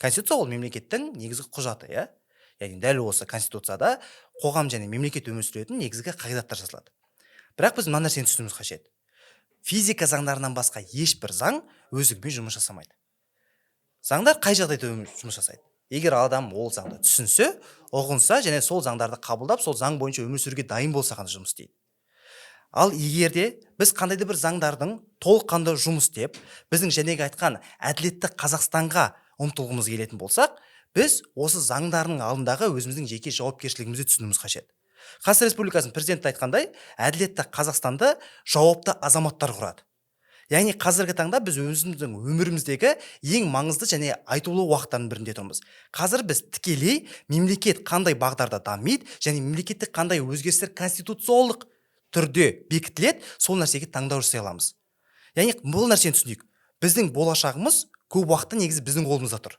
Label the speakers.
Speaker 1: Конституция — ол мемлекеттің негізгі құжаты, иә. Яғни дәл осы конституцияда қоғам және мемлекет өмір сүретін негізгі қағидаттар жазылады. Бірақ біз мына нәрсені түсінуіміз қажет: физика заңдарынан басқа ешбір заң өздігімен жұмыс жасамайды. Заңдар қай жағдайда жұмыс жасайды? Егер адам ол заңды түсінсе, ұғынса және сол заңдарды қабылдап, сол заң бойынша өмір сүруге дайын болса ғана жұмыс істейді. Ал егер де біз қандай да бір заңдардың толыққанды жұмыс істеп, біздің жәнегі айтқан әділетті Қазақстанға ұмтылғымыз келетін болсақ, біз осы заңдардың алдындағы өзіміздің жеке жауапкершілігімізді түсінуіміз қажет. Қазақстан Республикасының президенті айтқандай, әділетті Қазақстанды жауапты азаматтар құрады. Яғни қазіргі таңда біз өзіміздің өміріміздегі ең маңызды және айтулы уақыттардың бірінде тұрмыз. Қазір біз тікелей мемлекет қандай бағдарда дамиды және мемлекетте қандай өзгерістер конституциялық түрде бекітіледі, сол нәрсеге таңдау жасай аламыз. Яғни бұл нәрсені түсінейік: біздің болашағымыз көп уақытта негізі біздің қолымызда тұр.